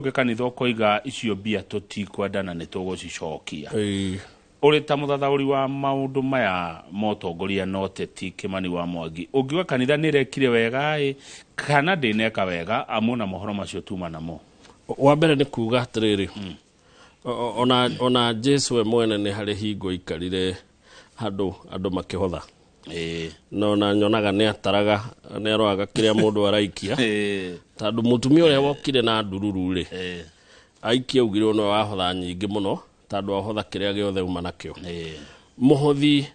Ũke kanitha ũkoiga icio mbia tũtikwenda na nĩ tũgũcicokia. Ũrĩ ta mũthathaũri wa maũndũ maya ma ũtongoria na ũteti Kĩmani wa Mwangi, ũngiuga kanitha nĩ ĩrekire wega ĩ kana ndĩneka wega amu ona mohoro macio tuma namo? Wa mbere nĩ kuga atĩrĩrĩ, ona Jesu we mwene nĩ harĩ hingo aikarire handũ andũ makĩhotha. Na ona nyonaga nĩ ataraga, nĩ aroraga kĩrĩa mũndũ araikia. Tondũ mũtumia ũrĩa wokire na ndururu rĩ, aikia augire nĩwe wahotha nyingĩ mũno, tondũ ahotha kĩrĩa gĩothe uma nakĩo. Mũhothi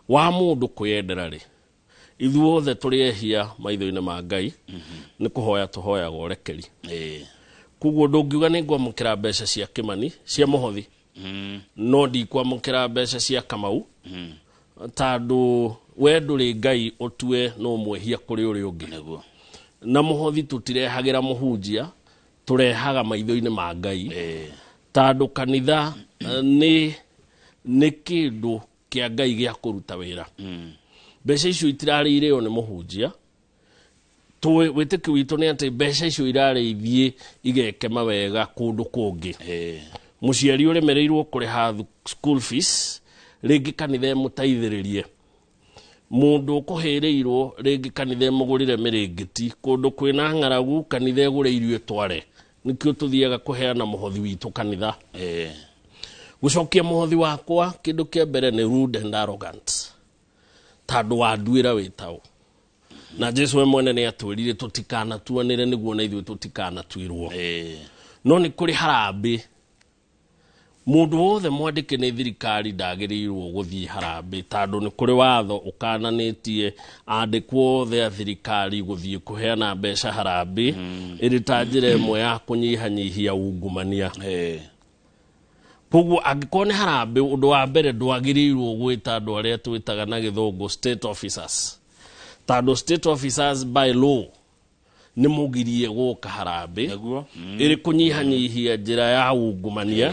wa mũndũ kwĩyendera rĩ, ithuothe tũrĩ ehia maitho-inĩ ma Ngai, nĩ kũhoya tũhoyaga ũrekeri. Koguo ndũngiuga nĩ ngwamũkĩra mbeca cia Kĩmani cia mũhothi, no ndikwamũkĩra mbeca cia Kamau, tondũ we ndũrĩ Ngai ũtue no mwĩhia kũrĩ ũrĩa ũngĩ. Na mũhothi tũtirehagĩra mũhunjia, tũrehaga maitho-inĩ ma Ngai. Tondũ kanitha nĩ kĩndũ kĩa Ngai gĩa kũruta wĩra. Mbeca icio itirarĩ irĩo nĩ mũhunjia. Wĩtĩkio witũ nĩ atĩ mbeca icio irarĩ ithiĩ igeke mawega kũndũ kũngĩ. Mũciari ũremereirwo kũrĩha school fees, rĩngĩ kanitha ĩmũteithĩrĩrie. Mũndũ ũkũhĩrĩirwo, rĩngĩ kanitha ĩmũgũrĩre mĩrĩngĩti. Kũndũ kwĩna ng'aragu, kanitha ĩgũre irio ĩtware. Nĩkĩo tũthiaga kũheana mũhothi witũ kanitha. Gũcokia mũhothi wakwa, kĩndũ kĩa mbere nĩ rude and arrogant. Tondũ wanduĩra wĩtaũ. Na Jesu we mwene nĩ atwĩrire tũtikanatuanĩre nĩguo na ithuĩ tũtikanatuĩrwo. No nĩ kũrĩ harambĩ. Mũndũ wothe mwandĩke nĩ thirikari ndagĩrĩirwo gũthiĩ harambĩ, tondũ nĩ kũrĩ watho ũkananĩtie andĩkwo othe a thirikari gũthiĩ kũheana mbeca harambĩ, ĩrĩ ta njĩra ĩmwe ya kũnyihanyihia ungumania. Koguo angĩkorwo nĩ harambĩ, ũndũ wa mbere ndwagĩrĩirwo gwĩta andũ arĩa twĩtaga na gĩthũngũ state officers, tondũ state officers by law nĩ mũgirie gũka harambĩ. Ĩrĩ kũnyihanyihia njĩra ya ungumania.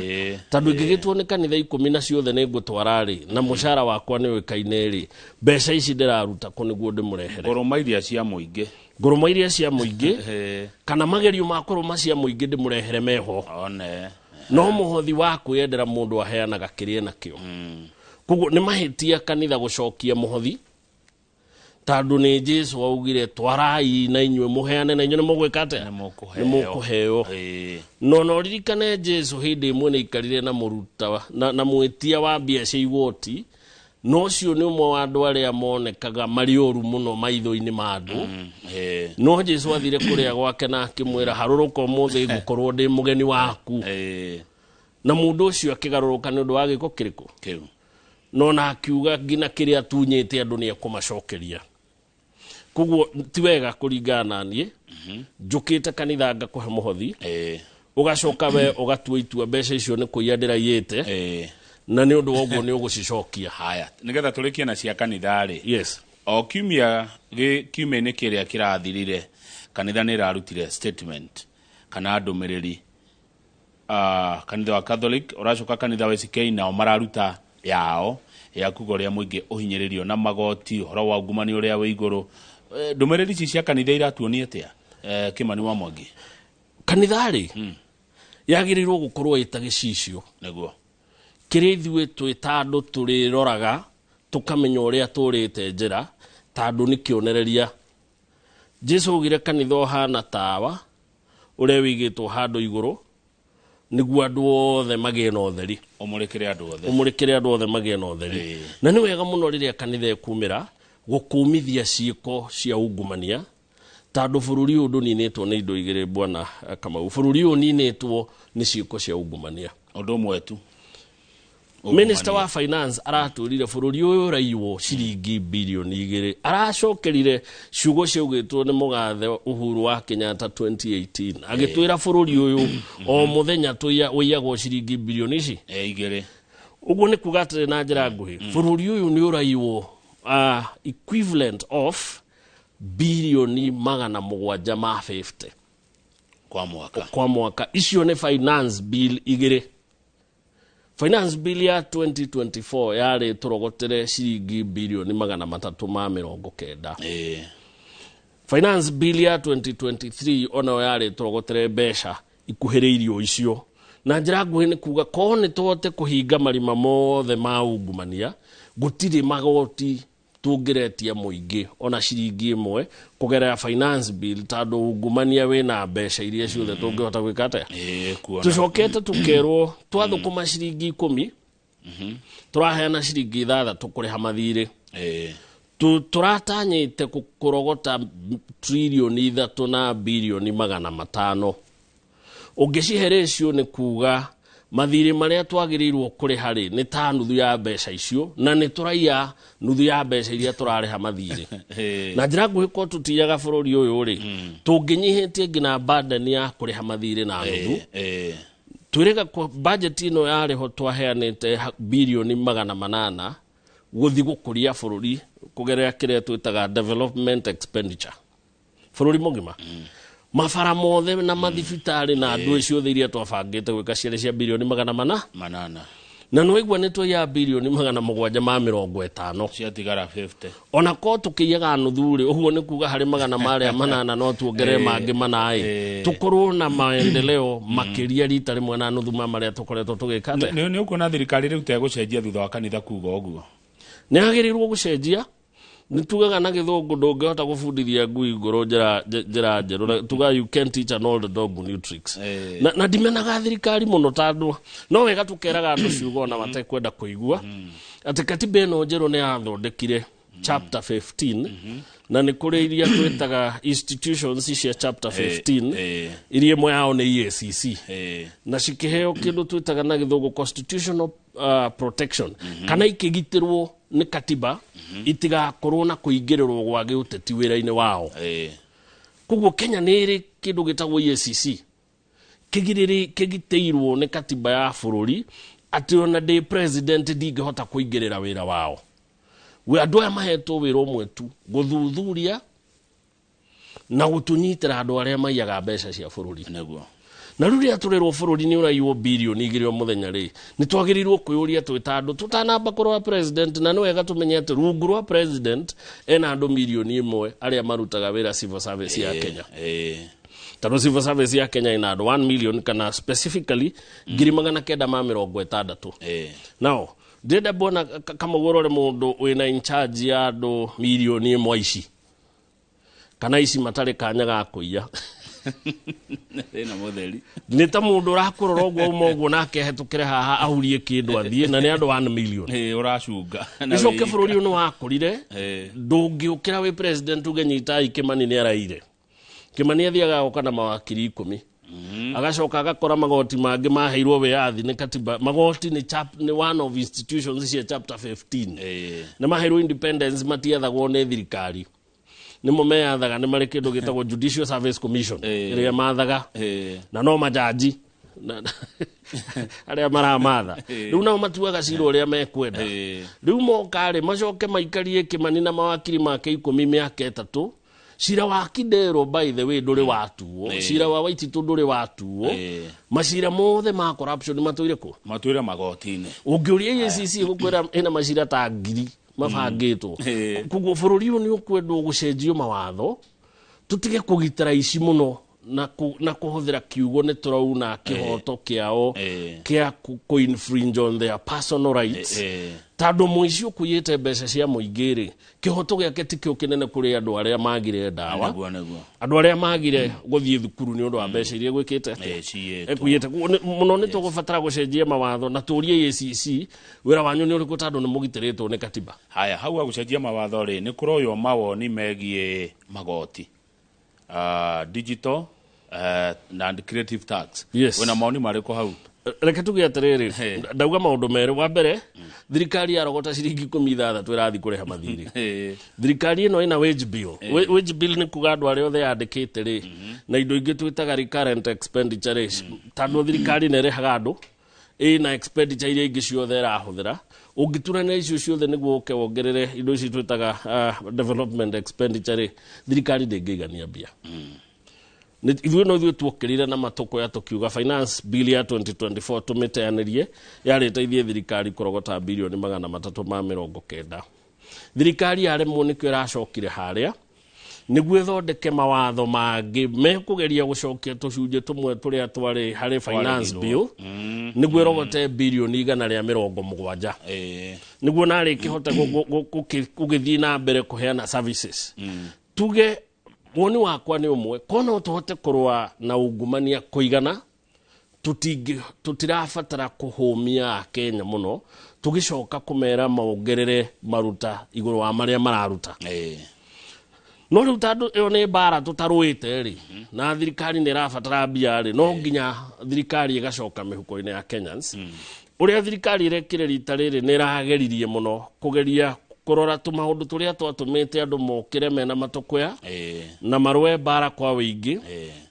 Tondũ ingĩgĩtwo nĩ kanitha 10 na ciothe nĩ ngũtwara rĩ, na mũcara wakwa nĩ ũĩkaine rĩ, mbeca ici ndĩraruta kũ nĩguo ndĩmũrehere? Ngũrũma iria cia mũingĩ. Ngũrũma iria cia mũingĩ, kana magerio ma kũrũma cia mũingĩ ndĩmũrehere meho. No mũhothi wa kwĩyendera mũndũ aheanaga kĩrĩa enakĩo. Koguo nĩ mahĩtia kanitha gũcokia mũhothi, tondũ nĩ Jesu augire twarai na inyuĩ mũheane na inyuĩ nĩ mũgwĩka atĩa? Nĩ mũkũheo. Nĩ mũkũheo. No no ririkane Jesu hĩndĩ ĩmwe nĩ aikarire na mũruta, na mwĩtia wa mbia cia igoti, no ũcio nĩ ũmwe wa andũ arĩa monekaga marĩ oru mũno maitho-inĩ ma andũ. No Jesu athire kũrĩa gwake na akĩmwĩra, harũrũka ũmũthĩ ngũkorwo ndĩ mũgeni waku. Na mũndũ ũcio akĩgarũrũka nĩ ũndũ wa gĩko kĩrĩkũ? Kĩu. No na akiuga nginya kĩrĩa atunyĩte andũ nĩ ekũmacokeria. Koguo ti wega kũringana na niĩ, njũkĩte kanitha ngakũhe mũhothi, ũgacoka we ũgatua itua mbeca icio nĩ kũiya ndĩraiyĩte, na nĩ ũndũ wa ũguo nĩ ũgũcicokia. Haya, nĩgetha tũrĩkie na cia kanitha rĩ. O kiumia kiumia-inĩ kĩrĩa kĩrathirire, kanitha nĩ ĩrarutire statement kana ndũmĩrĩri. Kanitha wa Catholic ũracoka kanitha wa ACK nao mararuta yao ya kuga ũrĩa mũingĩ ũhinyĩrĩrio na magoti, ũhoro wa ungumania ũrĩa wĩ igũrũ. Ndũmĩrĩri ici cia kanitha iratuonia atĩa? Kĩmani wa Mwangi. Kanitha rĩ, yagĩrĩirwo gũkorwo ĩta gĩcicio. Kĩrĩa ithuĩ twĩ ta andũ tũrĩroraga tũkamenya ũrĩa tũrĩte njĩra, tondũ nĩ kĩonereria. Jesu augire kanitha ũhana tawa ũrĩa wĩigĩtwo handũ igũrũ nĩguo andũ othe magĩe na ũtheri. Ũmũrĩkĩre andũ othe. Ũmũrĩkĩre andũ othe magĩe na ũtheri. Na nĩ wega mũno rĩrĩa kanitha ĩkumĩra gũkũmithia ciĩko cia ungumania, tondũ bũrũri ũyũ ndũninĩtwo nĩ indo igĩrĩ, Bwana Kamau. Bũrũri ũyũ ũninĩtwo nĩ ciĩko cia ungumania. Ũndũ ũmwe tu. Minister wa Finance aratwĩrire bũrũri ũyũ ũraiywo ciringi bilioni 2. Aracokerire ciugo ciaugĩtwo nĩ mũgathe Uhuru wa Kenyatta 2018. Agĩtwĩra bũrũri ũyũ o mũthenya ũiyagwo ciringi bilioni ici? 2. Ũguo nĩ kuga atĩrĩ na njĩra nguhĩ, bũrũri ũyũ nĩ ũraiywo, equivalent of bilioni magana mũgwanja ma 50. Kwa mwaka. Kwa mwaka. Icio nĩ finance bill 2. Finance bill ya 2024 yarĩ tũrogotere ciringi bilioni magana matatũ ma mĩrongo kenda. Finance bill ya 2023 onayo yarĩ tũrogotere mbeca ikuhĩrĩirie o icio. Na njĩra nguhĩ nĩ kuga korwo nĩ tũhote kũhinga marima mothe ma ungumania, gũtirĩ magoti tũngĩretia mũingĩ ona ciringi ĩmwe kũgerera finance bill, tondũ ungumania wĩna mbeca iria ciothe tũngĩhota gwĩka atĩa. Kuona. Tũcokete tũkerwo twathũkũma ciringi 10, tũraheana ciringi 6 kũrĩha mathirĩ. Tũratanyĩte kũrogota tririoni 3 na birioni 500. Ũngĩcihe ratio nĩ kuga mathirĩ marĩa twagĩrĩirwo kũrĩha rĩ nĩ ta nuthu ya mbeca icio, na nĩ tũraiya nuthu ya mbeca iria tũrarĩha mathirĩ. Na njĩra nguhĩ ko tũtiaga bũrũri ũyũ rĩ, tũngĩnyihĩtie nginya burden ya kũrĩha mathirĩ na nuthu. Twĩrĩga kwa budget ĩno yarĩho twaheanĩte birioni 800 gũthiĩ gũkũria bũrũri kũgerera kĩrĩa twĩtaga development expenditure bũrũri mũgima. Mabara mothe na mathibitarĩ na andũ ciothe iria twabangĩte gwĩka ciarĩ cia birioni 800. Manana. Na nĩwaigua nĩ twaiya birioni 750. Ciatigara 50. Ona ko tũkĩiyaga nuthu rĩ, ũguo nĩ kuga harĩ magana marĩa manana no tuongerere mangĩ mana ĩ, tũkorwo na maendeleo makĩria rita rĩmwe na nuthu ma marĩa tũkoretwo tũgĩka atĩa. Nĩ ũkuona thirikari rĩu tegũcenjia thutha wa kanitha kuga ũguo? Nĩ yagĩrĩirwo gũcenjia. Nĩ tugaga na gĩthũngũ ndũngĩhota gũbundithia ngui ngũrũ njĩra njerũ. Tugaga you can't teach an old dog new tricks. Na ndimenaga thirikari mũno tondũ no wega tũkeraga andũ ciugo ona matekwenda kũigua. Atĩ katiba ĩno njerũ nĩ yathondekire chapter 15, na nĩ kũrĩ iria twĩtaga institutions cia chapter 15, iria ĩmwe yao nĩ EACC. Na cikĩheo kĩndũ twĩtaga na gĩthũngũ constitutional protection, kana ikĩgitĩrwo nĩ katiba, itigakorwo na kũingĩrĩrwo gwa gĩũteti wĩra-inĩ wao. Koguo Kenya nĩ ĩrĩ kĩndũ gĩtagwo EACC kĩgitĩirwo nĩ katiba ya bũrũri atĩ ona ndĩ president ndingĩhota kũingĩrĩra wĩra wao. We andũ aya mahetwo wĩra ũmwe tu, gũthuthuria na gũtũnyitĩra andũ arĩa maiyaga mbeca cia bũrũri. Nĩguo. Na rĩu rĩrĩa tũrerwo bũrũri nĩ ũraiywo birioni 2 o mũthenya rĩ, nĩ twagĩrĩirwo kwĩyũria twĩ ta andũ tũtanamba kũrora president, na nĩ wega tũmenye atĩ rungu rwa president ena andũ mirioni 1 arĩa marutaga wĩra civil service ya Kenya. Tondũ civil service ya Kenya ina andũ 1 million kana specifically 960,000. Now, ndĩrenda mbona Kamau ũrore mũndũ wĩna in charge ya andũ mirioni 1 ici kana ici matarĩ kanya ga kũiya. Thĩna mũtheri. Nĩ ta mũndũ ũrakũrora ũguo uma ũguo nake ahetũkĩre haha ahurie kĩndũ athiĩ, na nĩ andũ 1 million. Ũracunga. Gĩcoke bũrũri ũyũ nĩ wakũrire, ndũngĩũkĩra wĩ president uge nyitai Kĩmani nĩ araire. Kĩmani athiaga agoka na mawakiri 10. Agacoka agakora magoti mangĩ maheirwo wĩyathi nĩ katiba. Magoti nĩ one of institutions cia chapter 15. Nĩ maheirwo independence, matiathagwo nĩ thirikari. Nĩmo meyathaga, nĩ marĩ kĩndũ gĩtagwo Judicial Service Commission, ĩrĩa mathaga. Na no majaji arĩa maramatha. Rĩu nao matuaga cira ũrĩa mekwenda. Rĩu moka rĩ, macoke maikarie Kĩmani na mawakiri make 10 mĩaka 3. Cira wa Kidero by the way ndũrĩ watuo. Cira wa Waititu ndũrĩ watuo. Macira mothe ma corruption matũire kũ? Matũire magoti-inĩ. Ũngĩũria EACC gũkwĩra ĩna macira ta 1000 mabangĩtwo. Koguo bũrũri ũyũ nĩ ũkwendwo gũcenjio mawatho, tũtige kũgitĩra ici mũno na kũhũthĩra kiugo nĩ tũrauna kĩhoto kĩao kĩa kũ-infringe on their personal rights. Tondũ mũici ũkuĩte mbeca cia mũingĩ rĩ, kĩhoto gĩake ti kĩo kĩnene kũrĩ andũ arĩa magire ndawa. Nĩguo, nĩguo. Andũ arĩa magire gũthiĩ thukuru nĩ ũndũ wa mbeca iria gwĩkĩte atĩa? Ciyĩtwo. Ekuĩte. Koguo mũno nĩ tũgũbatara gũcenjia mawatho na tũrie EACC wĩra wanyu nĩ ũrĩkũ tondũ nĩ mũgitĩrĩtwo nĩ katiba. Haya, hau gũcenjia mawatho rĩ, nĩ kũroywo mawoni megiĩ magoti. Digital and creative tax. Wĩna mawoni marĩkũ hau? Reke tuge atĩrĩrĩ, ndauga maũndũ merĩ. Wa mbere, thirikari yarogota ciringi 16 ĩrathiĩ kũrĩha mathirĩ. Thirikari ĩno ĩna wage bill. Wage bill nĩ kuga andũ arĩa othe yandĩkĩte rĩ, na indo ingĩ twĩtaga recurrent expenditure rĩ, tondũ thirikari nĩ ĩrĩhaga andũ, ĩna expenditure iria ingĩ ciothe ĩrahũthĩra. Ũngĩturania icio ciothe nĩguo ũke wongerere indo ici twĩtaga development expenditure rĩ, thirikari ndĩngĩigania mbia. Ithuĩ no ithuĩ tuokĩrire na matũkũya tũkiuga finance bill ya 2024 tũmĩteanĩrie, yarĩ ĩteithie thirikari kũrogota birioni 390. Thirikari yaremwo nĩkĩo ĩracokire harĩa, Nĩguo ĩthondeke mawatho mangĩ mekũgeria gũcokia tũcunjĩ tũmwe tũrĩa twarĩ harĩ finance bill, nĩguo ĩrogote 170 birioni. Nĩguo narĩ ĩkĩhote gũgĩthiĩ na mbere kũheana services. Tuge woni wakwa nĩ ũmwe, ko no tũhote kũrũa na ungumania kũigana, tũtirabatara kũhũmia akenya mũno tũgĩcoka kũmera maongerere maruta igũrũ wa marĩa mararuta. No rĩu tondũ ĩyo nĩ mbara tũtarũĩte rĩ, na thirikari nĩ ĩrabatara mbia rĩ, no nginya thirikari ĩgacoka mĩhuko-inĩ ya Kenyans. Ũrĩa thirikari ĩrekire rita rĩrĩ, nĩ ĩrageririe mũno kũgeria kũrora tũmaũndũ tũrĩa twatũmĩte andũ mokĩre mena matũkũya na marũe mbara kwa wĩingĩ,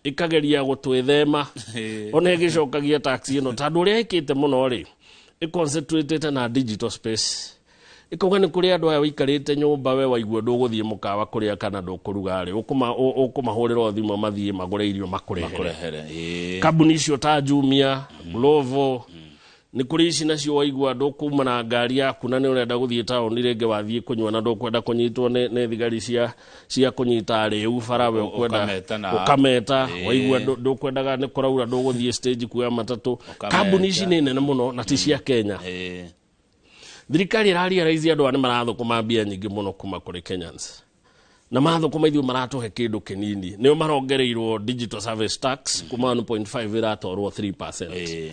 ĩkageria gũtwĩthema. Ona ĩgĩcokagia tax ĩno, tondũ ũrĩa ĩkĩte mũno rĩ, ĩconcentratĩte na digital space, ĩkauga nĩ kũrĩ andũ aya wĩikarĩte nyũmba, we waigua ndũgũthiĩ mũkawa kũrĩa kana ndũkũruga rĩ, ũkũmahũrĩra o thimũ mathiĩ magũre irio makũrehere. Makũrehere. Kambuni icio ta Jumia, Glovo, nĩ kũrĩ ici nacio waigua ndũkuma na ngari yaku na nĩ ũrenda gũthiĩ taũni rĩngĩ wathiĩ kũnyua na ndũkwenda kũnyitwo nĩ thigari cia kũnyita arĩu bara, we ũkwenda ũkameta na ũkameta. Waigua ndũkwendaga nĩ kũraura, ndũgũthiĩ stage kuoya matatũ. Ũkameta. Kambuni ici nĩ nene mũno na ti cia Kenya. Thirikari ĩrarealize andũ aya nĩ marathũkũma mbia nyingĩ mũno kuma kũrĩ Kenyans, na mathũkũma ithuĩ maratũhe kĩndũ kĩnini. Nĩo marongereirwo digital service tax kuma 1.5 ĩratwarwo 3%,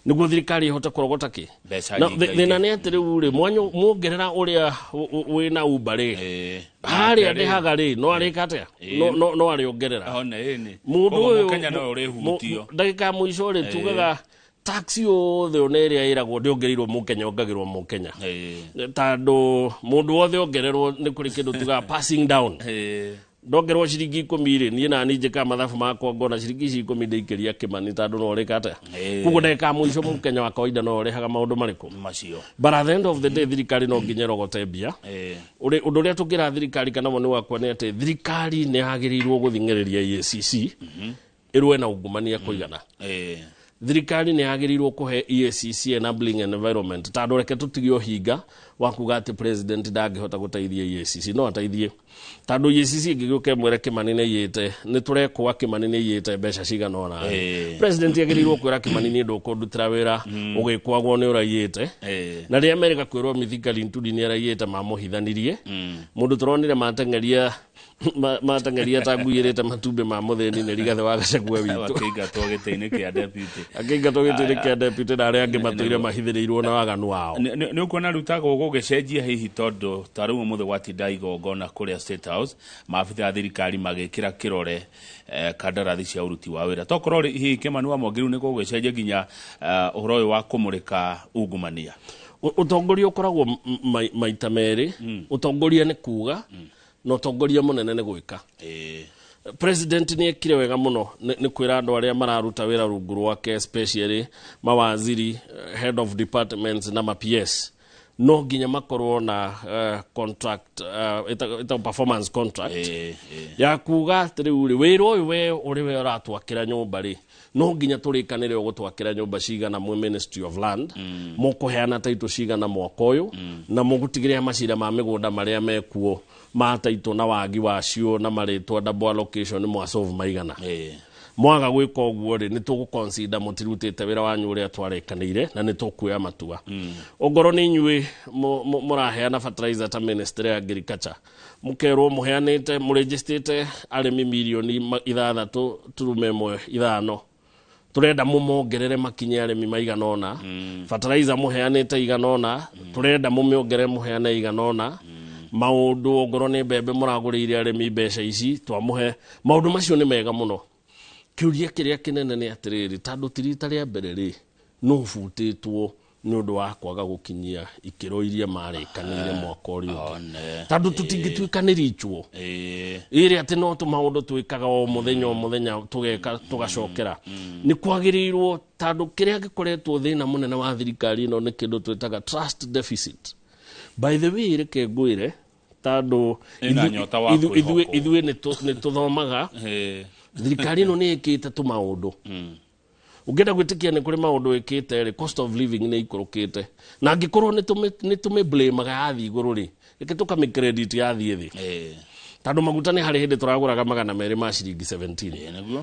nĩguo thirikari ĩhote kũrogota kĩ Mbeca Na nyingĩ. Thĩna nĩ atĩ rĩu rĩ, muongerera ũrĩa wĩna Uber rĩ, harĩa Nake rĩ, ndĩhaga rĩ, no arĩka atĩa? No arĩongerera. One ĩni. Mũndũ Koguo ũyũ Mũkenya no ũrĩhutio. Ndagĩka ya mũico rĩ, tugaga tax yothe ona ĩrĩa ĩragwo ndĩongereirwo Mũkenya, ongagĩrwo Mũkenya, tondũ mũndũ wothe ongererwo nĩ kũrĩ kĩndũ tugaga passing down. Ndongerwo ciringi 10 rĩ, niĩ nani njĩkaga mathabu makwa ngona ciringi ici 10 ndĩikĩria Kĩmani, tondũ no ũrĩka atĩa? Koguo ndagĩka ya mũico Mũkenya wa kawaida no ũrĩhaga maũndũ marĩkũ? Macio. But at the end of the day, thirikari no nginya ĩrogote mbia. Ũndũ ũrĩa tũngĩra thirikari kana woni wakwa nĩ atĩ thirikari nĩ yagĩrĩirwo gũthing'ĩrĩria EACC ĩrũe na ungumania kũigana. Thirikari nĩ yagĩrĩirwo kũhe EACC enabling environment, tondũ reke tũtige ũhinga wa kuga atĩ president ndangĩhota gũteithia EACC. No ateithie, tondũ EACC ĩngĩgĩũka ĩmwĩre Kĩmani nĩ iyĩte, nĩ tũrekũa Kĩmani nĩ iyĩte mbeca cigana ũna, president agĩrĩirwo kwĩra Kĩmani, niĩ ndũkũndutĩra wĩra ũgĩkwagwo nĩ ũraiyĩte. Na rĩrĩa merĩga kwĩrwo Mithika Linturi nĩ araiyĩte, mamũhithanirie mũndũ tũronire mateng'eria mateng'eria ta ngui ĩrĩte matumbĩ ma mũthĩni nĩ Rigathĩ wa Gachagua witũ. Akĩingatwo gĩtĩ-inĩ kĩa deputy. Akĩingatwo gĩtĩ-inĩ kĩa deputy, na arĩa angĩ matũire mahithĩrĩirwo na waganu wao. Nĩ ũkuona rĩu ta gũgĩcenjia hihi, tondũ ta rĩu ũmũthĩ gwatinda igongona kũrĩa State House, maabitha a thirikari magĩkĩra kĩrore kandarathi cia ũruti wa wĩra, tokorwo rĩ, hihi Kĩmani wa Mwangi, rĩu nĩ gũgĩcenjia nginya ũhoro ũyũ wa kũmũrĩka ungumania? Ũtongoria ũkoragwo maita merĩ. Ũtongoria nĩ kuga, na ũtongoria mũnene nĩ gwĩka. President nĩ ekire wega mũno nĩ kwĩra andũ arĩa mararuta wĩra rungu rwake, especially mawaziri, head of departments na ma PS, no nginya makorwo na contract, ĩtagwo performance contract, ya kuga atĩ rĩu rĩ, wĩra ũyũ we ũrĩ we ũratwakĩra nyũmba rĩ, no nginya tũrĩkanĩre ũgũtwakĩra nyũmba cigana mwĩ Ministry of Land, mũkũheana taitũ cigana mwaka ũyũ, na mũgũtigĩrĩra macira ma mĩgũnda marĩa mekuo ma taitũ na wagi wacio na marĩtwa double allocation nĩ mwasolve maigana. Mwaga gwĩka ũguo rĩ, nĩ tũgũconsider mũtirutĩte wĩra wanyu ũrĩa twarĩkanĩire na nĩ tũkuoya matua. Ongorwo nĩ inyuĩ mũraheana fertilizer ta Ministry ya Agriculture, mũkerwo mũheanĩte, mũrĩnjĩstĩte arĩmi mirioni 6.15, turenda mũmongerere makinye arĩmi maigana ũna. Fertilizer mũheanĩte igana ũna, turenda mũmĩongerere mũheane igana ũna. Maũndũ ongorwo nĩ mbembe mũragũrĩire arĩmi mbeca ici twamũhe, maũndũ macio nĩ mega mũno. Kĩũria kĩrĩa kĩnene nĩ atĩrĩrĩ, tondũ ti rita rĩa mbere rĩ, no ũbutĩtwo nĩ ũndũ wa kwaga gũkinyia ikĩro iria marĩkanĩire mwaka ũrĩa ũngĩ? One. Tondũ tũtingĩtuĩka nĩ ritual ĩrĩa atĩ no tũmaũndũ twĩkaga o mũthenya o mũthenya, tũgeka tũgacokera. Nĩ kwagĩrĩirwo, tondũ kĩrĩa gĩkoretwo thĩna mũnene wa thirikari ĩno nĩ kĩndũ twĩtaga trust deficit. By the way, reke ngwĩre, tondũ Ĩna nyota wa kwĩhokwo. Ithuĩ nĩ tũthomaga. Thirikari ĩno nĩ ĩkĩte tũmaũndũ ũngĩenda gwĩtĩkia nĩ kũrĩ maũndũ ĩkĩte rĩ, cost of living nĩ ikũrũkĩte, na angĩkorwo nĩ tũmĩ blame yathiĩ igũrũ rĩ, reke tũkamĩ credit yathiĩ thĩ. Tondũ maguta nĩ harĩ hĩndĩ tũragũraga 200 ma ciringi 17.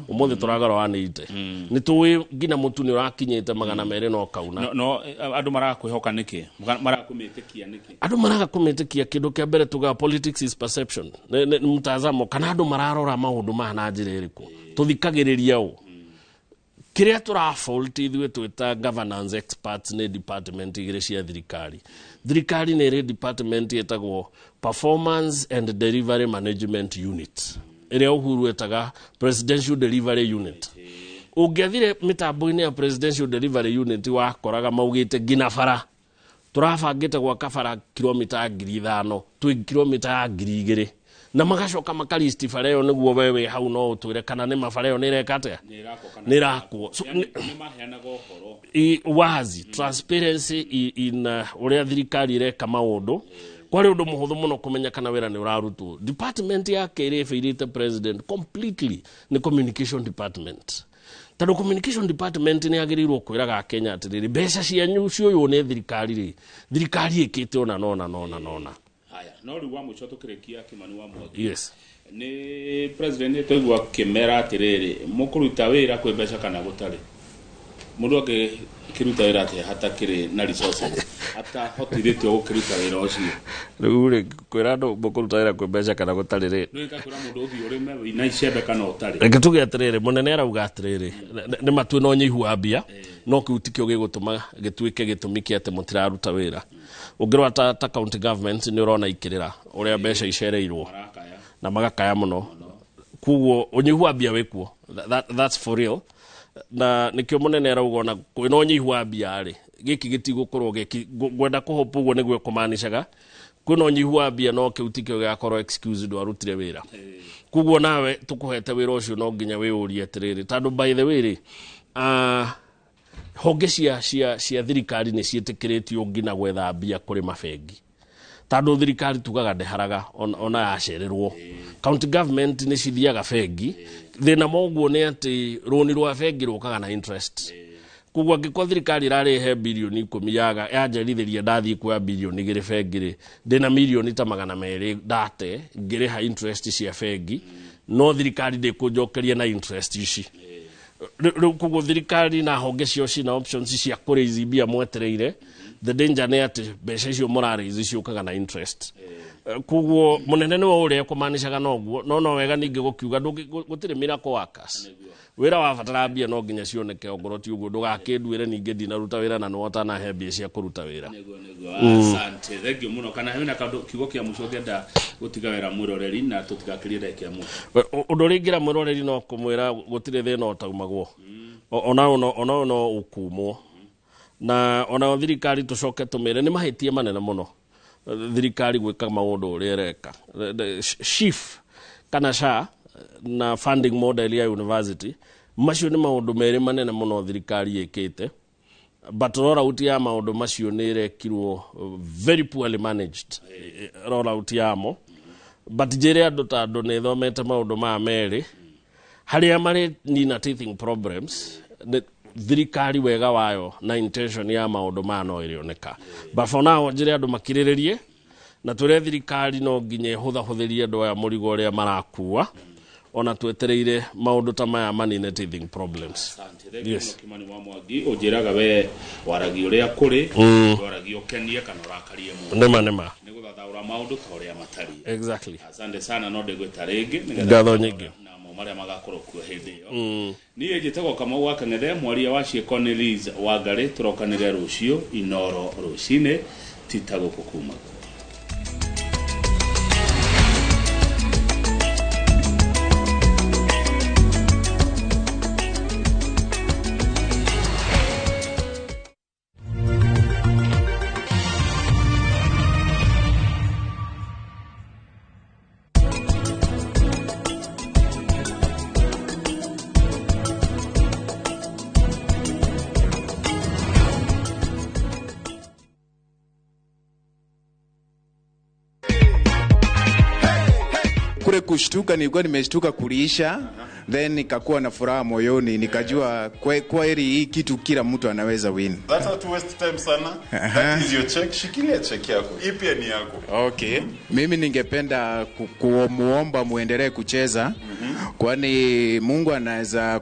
Ũmũthĩ tũragũra 180. Nĩ tũĩ nginya mũtu nĩ ũrakinyĩte 200 no kauna. No andũ marakwĩhoka nĩkĩ? Marakũmĩtĩkia nĩkĩ? Andũ maraga kũmĩtĩkia kĩndũ kĩa mbere tugaga politics is perception. Nĩ mtazamo kana andũ mararora maũndũ maya na njĩra ĩrĩkũ. Tũthikagĩrĩria ũ. Kĩrĩa tũrafault ithuĩ twĩta governance experts nĩ department igĩrĩ cia thirikari. Thirikari nĩ ĩrĩ department ĩtagwo Performance and Delivery Management Unit, ĩrĩa Uhuru etaga Presidential Delivery Unit. Ũngĩathire mĩtambo-inĩ ya Presidential Delivery Unit wakoraga maugĩte nginya bara tũrabangĩte gwaka bara kilomita 5,000 twĩ kilomita ya 2,000 na magacoka makalisti bara ĩyo nĩguo we wĩ hau no ũtwĩre kana nĩ mabara ĩyo nĩ ĩreka atĩa, nĩ ĩrakwo. Nĩ maheanaga ũhoro wazi, transparency in ũrĩa thirikari ĩreka maũndũ. Kwarĩ ũndũ mũhũthũ mũno kũmenya kana wĩra nĩ ũrarutwo. Department ya kerĩ ĩbĩirĩte president completely nĩ communication department. Tondũ communication department nĩ yagĩrĩirwo kwĩraga Kenya atĩrĩrĩ, mbeca cianyu cioywo nĩ thirikari rĩ, thirikari ĩkĩte ũna na ũna na ũna na ũna. Haya, no rĩu wa mũico tũkĩrĩkia Kimani wa Mwangi. Yes. Nĩ president nĩ twaigua akĩmera atĩrĩrĩ, mũkũruta wĩra kwĩ mbeca kana gũtarĩ. Mũndũ angĩkĩruta wĩra atĩa hatakĩrĩ na resources, atahotithĩtio gũkĩruta wĩra ũcio? Rĩu rĩ, kwĩra andũ mũkũruta wĩra kwĩ mbeca kana gũtarĩ rĩ, Nĩ kwĩra mũndũ ũthiĩ ũrĩme wĩna icembe kana ũtarĩ. Reke tuge atĩrĩrĩ, mũnene arauga atĩrĩrĩ, nĩ matue na ũnyihu wa mbia, no kĩu tikĩo gĩgũtũma gĩtuĩke gĩtũmi kĩa atĩ mũtiraruta wĩra. Ũngĩrora ta county government nĩ ũrona ikĩrĩra ũrĩa mbeca icereirwo na magakaya mũno. Koguo ũnyihu wa mbia wĩkuo. That's for real. Na nĩkĩo mũnene arauga ona kwĩna ũnyihu wa mbia rĩ, gĩkĩ gĩtigũkorwo gĩki ngwenda kũhopa ũguo nĩguo kũmanicaga kwĩna ũnyihu wa mbia no kĩu tikĩo gĩgakorwo excuse ndwarutire wĩra. Koguo nawe tũkũhete wĩra ũcio no nginya wĩyũrie atĩrĩrĩ, tondũ by the way rĩ, honge cia thirikari nĩ ciĩtĩkĩrĩtio nginya gwetha mbia kũrĩ mabengi. Tondũ thirikari tugaga ndĩharaga ona yacererwo. County government nĩ cithiaga bengi. Thĩna moguo nĩ atĩ rũni rwa bengi rũkaga na interest. Koguo angĩkorwo thirikari ĩrarĩhe birioni 10 yanjerithĩria ndathiĩ kuoya birioni 2 bengi rĩ, ndĩna mirioni ta 200 ndate ngĩrĩha interest cia bengi, no thirikari ndĩkũnjokeria na interest ici. Rĩu koguo thirikari na honge cio cina options cia kũraise mbia mwetereire. The danger nĩ atĩ mbeca icio mũraraise ciũkaga na interest. Koguo mũnene nĩwe ũrĩa ekũmanicaga noguo, no wega ningĩ gũkiuga gũtirĩ miracle workers. Wĩra wabatara mbia no nginya cioneke, ongorwo ti ũguo ndũgakĩnduĩre ningĩ ndinaruta wĩra na nĩwe ũtanahe mbia cia kũruta wĩra. Nĩguo, asante, thank you mũno. Kana hena kaũndũ kiugo kĩa mũico ũngĩenda gũtiga wĩra mwĩroreri na tũtigakĩrie ndagĩka ĩmwe? Ũndũ ũrĩa ingĩra mwĩroreri no kũmwĩra gũtirĩ thĩna ũtaumagwo. Ona ũyũ no ũkumwo. Na ona thirikari tũcoke tũmĩre nĩ mahĩtia manene mũno thirikari gwĩka maũndũ ũrĩa ĩreka. SHIF kana SHA na funding model ya university, macio nĩ maũndũ merĩ manene mũno thirikari ĩkĩte. But rollout ya maũndũ macio nĩ ĩrekirwo very poorly managed rollout yamo. But njĩre andũ ta andũ nĩ thomete maũndũ maya merĩ, harĩa marĩ nina teething problems, thirikari wega wayo na intention ya maũndũ maya no ĩrĩoneka. But for now njĩre andũ makirĩrĩrie na twĩre thirikari no nginya ĩhũthahũthĩrie andũ aya mũrigo ũrĩa marakua, ona twetereire maũndũ ta maya manine teething problems. Yes. Kimani wa Mwangi, ũnjĩraga we waragia ũrĩa kũrĩ, waragia ũkenie kana ũrakarie mũndũ. Nĩma. Nĩ gũthathaũra maũndũ ta ũrĩa matariĩ. Exactly. Asante sana, no ndĩgwĩta rĩngĩ. Ngatho nyingĩ. Namo marĩa magakorwo kuo hĩndĩ ĩyo. Niĩ njĩtagwo Kamau wa Kang'ethe, mwaria wa ciĩko nĩ Liz Wangarĩ, tũrokanĩre rũciũ Inoro rũcinĩ, ti ta gũkũ kuma. Kushtuka nilikuwa nimeshtuka kulisha. Then nikakuwa na furaha moyoni, nikajua kweli hii kitu kila mtu anaweza win. That's not waste time sana. That is your check. Shikilia check yako. Hii pia ni yako. Okay. Mimi ningependa kumuomba muendelee kucheza, kwani Mungu anaweza